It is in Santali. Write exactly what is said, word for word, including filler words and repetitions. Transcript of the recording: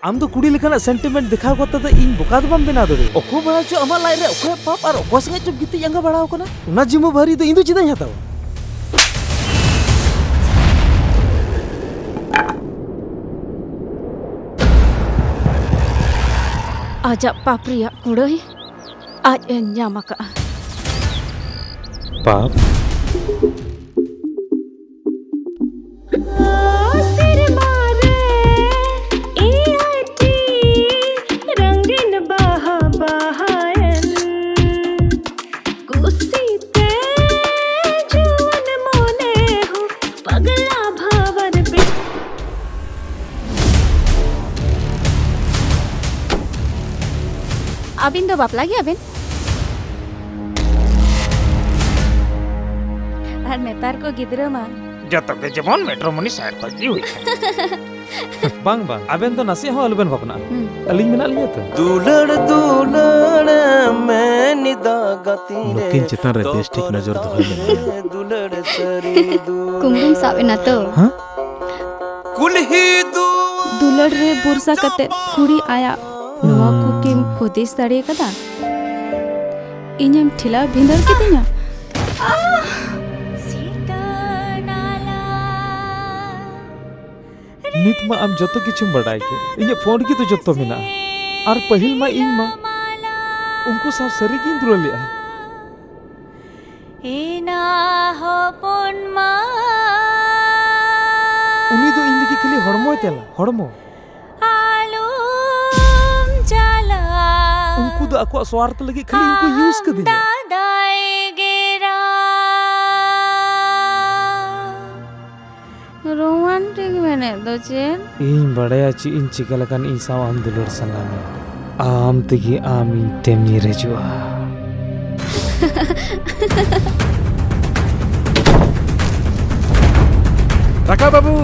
ᱟᱢ ᱫᱚ ᱠᱩᱲᱤ ᱞᱮᱠᱟᱱᱟᱜ ᱥᱮᱱᱴᱤᱢᱮᱱᱴ ᱫᱮᱠᱷᱟᱣ ᱠᱟᱛᱮ ᱫᱚ ᱤᱧ ᱵᱚᱠᱟ ᱫᱚ ᱵᱟᱢ ᱵᱮᱱᱟᱣ ᱫᱟᱲᱮᱭᱟᱜᱼᱟ᱾ ᱚᱠᱚᱭ ᱵᱟᱲᱟᱭ ᱪᱚ ᱟᱢᱟᱜ ᱞᱟᱡ ᱨᱮ ᱚᱠᱚᱭᱟᱜ ᱯᱟᱯ ᱟᱨ ᱚᱠᱚᱭ ᱥᱚᱸᱜᱮ ᱪᱚᱢ ᱜᱤᱛᱤᱡ ᱟᱸᱜᱟ ᱵᱟᱲᱟᱣ ᱠᱟᱱᱟ᱾ ᱚᱱᱟ ᱡᱤᱢᱢᱟᱹᱵᱷᱟᱨᱤ ᱫᱚ ᱤᱧ ᱫᱚ ᱪᱮᱫᱟᱜ ᱤᱧ ᱦᱟᱛᱟᱣᱟ? ᱟᱡᱟᱜ ᱯᱟᱯ ᱨᱮᱭᱟᱜ ᱠᱩᱲᱟᱹᱭ ᱟᱡ ᱮ ᱧᱟᱢ ᱟᱠᱟᱫᱼᱟ᱾ ᱯᱟᱯ? ᱥᱮᱨᱢᱟ ᱨᱮ ᱮ ᱟᱭ ᱴᱤ ᱨᱚᱝᱜᱤᱱ ᱵᱟᱦᱟ ᱵᱟᱦᱟᱭᱮᱱ᱾ ᱠᱩᱥᱤᱛᱮ ᱡᱩᱣᱟᱹᱱ ᱢᱚᱱᱮ ᱦᱚᱸ ᱯᱟᱜᱽᱞᱟ ᱵᱷᱟᱣᱟᱨ ᱯᱮ᱾ ᱟᱹᱵᱤᱱ ᱫᱚ ᱵᱟᱯᱞᱟ ᱜᱮᱭᱟ ᱵᱤᱱ? ᱟᱨ ᱱᱮᱛᱟᱨ ᱠᱚ ᱜᱤᱫᱽᱨᱟᱹ ᱢᱟ ᱡᱚᱛᱚ ᱜᱮ ᱡᱮᱢᱚᱱ ᱢᱮᱴᱨᱳᱢᱚᱱᱤ ᱥᱟᱭᱟᱨ ᱠᱷᱚᱡ ᱜᱮ ᱦᱩᱭ ᱠᱟᱱᱟ᱾ ᱵᱟᱝ, ᱵᱟᱝ, ᱟᱵᱮᱱ ᱫᱚ ᱱᱟᱥᱮ ᱦᱚᱸ ᱟᱞᱚᱵᱮᱱ ᱵᱷᱟᱵᱽᱱᱟᱜᱼᱟ᱾ ᱦᱩᱸ᱾ ᱟᱹᱞᱤᱧ ᱢᱮᱱᱟᱜ ᱞᱤᱧᱟ ᱛᱚ᱾ ᱫᱩᱞᱟᱹᱲ ᱫᱩᱞᱟᱹᱲ ᱢᱮᱱ ᱫᱟ ᱜᱟᱛᱮ ᱨᱮ ᱱᱩᱠᱤᱱ ᱪᱮᱛᱟᱱ ᱨᱮ ᱵᱮᱥ ᱴᱷᱤᱠ ᱱᱚᱡᱚᱨ ᱫᱚᱦᱚᱭ ᱢᱮ᱾ ᱫᱩᱞᱟᱹᱲ ᱥᱟᱹᱨᱤ ᱫᱩ ᱠᱩᱢᱵᱽᱲᱩᱢ ᱥᱟᱵ ᱮᱱᱟ ᱛᱚ? ᱦᱮᱸ? ᱠᱩᱞᱦᱤ ᱫᱩᱣᱟᱹᱨ ᱫᱩᱞᱟᱹᱲ ᱨᱮ ᱵᱷᱚᱨᱥᱟ ᱠᱟᱛᱮ ᱠᱩᱲᱤ ᱟᱭᱟᱜ ᱱᱚᱣᱟ ᱠᱚ ᱠᱤᱢ ᱦᱩᱫᱤᱥ ᱫᱟᱲᱮ ᱠᱟᱫᱟ? ᱤᱧᱮᱢ ᱴᱷᱮᱞᱟᱣ ᱵᱷᱤᱸᱫᱟᱹᱲ ᱠᱤᱫᱤᱧᱟ᱾ ᱱᱤᱛ ᱢᱟ ᱟᱢ ᱡᱚᱛᱚ ᱠᱤᱪᱷᱩᱢ ᱵᱟᱰᱟᱭ ᱠᱮᱫ᱾ ᱤᱧᱟᱹᱜ ᱯᱷᱳᱱ ᱨᱮᱜᱮ ᱛᱚ ᱡᱚᱛᱚ ᱢᱮᱱᱟᱜᱼᱟ᱾ ᱟᱨ ᱯᱟᱹᱦᱤᱞ ᱢᱟ ᱤᱧ ᱢᱟ ᱩᱱᱠᱩ ᱥᱟᱶ ᱥᱟᱹᱨᱤᱜᱤᱧ ᱫᱩᱞᱟᱹᱲ ᱞᱮᱜᱼᱟ᱾ ᱮᱱᱟ ᱦᱚᱯᱚᱱ ᱢᱟ᱾ ᱩᱱᱤ ᱫᱚ ᱤᱧ ᱞᱟᱹᱜᱤᱫ ᱠᱷᱟᱹᱞᱤ ᱦᱚᱲᱢᱚᱭ ᱛᱮᱞᱟ, ᱦᱚᱲᱢᱚ᱾ ᱟᱞᱚᱢ ᱪᱟᱞᱟᱜ᱾ ᱩᱱᱠᱩ ᱫᱚ ᱟᱠᱚᱣᱟᱜ ᱥᱣᱟᱨᱛᱷ ᱞᱟᱹᱜᱤᱫ ᱠᱷᱟᱹᱞᱤ ᱤᱧ ᱠᱚ use ᱠᱟᱹᱫᱤᱧᱟ᱾ ᱫᱟᱫᱟᱭ ᱜᱮᱨᱟ᱾ ᱨᱳᱢᱟᱱᱴᱤᱠ ᱢᱮᱱᱮᱫ ᱫᱚ ᱪᱮᱫ? ᱤᱧ ᱵᱟᱲᱟᱭᱟ ᱪᱮᱫ ᱤᱧ ᱪᱤᱠᱟ ᱞᱮᱠᱷᱟᱱ ᱤᱧ ᱥᱟᱶ ᱟᱢ ᱫᱩᱞᱟᱹᱲ ᱥᱟᱱᱟ ᱢᱮᱭᱟ᱾ ᱟᱢ ᱛᱮᱜᱮ ᱟᱢ ᱤᱧ ᱴᱷᱮᱱ ᱧᱤᱨ ᱦᱤᱡᱩᱜᱼᱟ᱾ ᱨᱟᱠᱷᱟ ᱵᱟᱹᱵᱩ!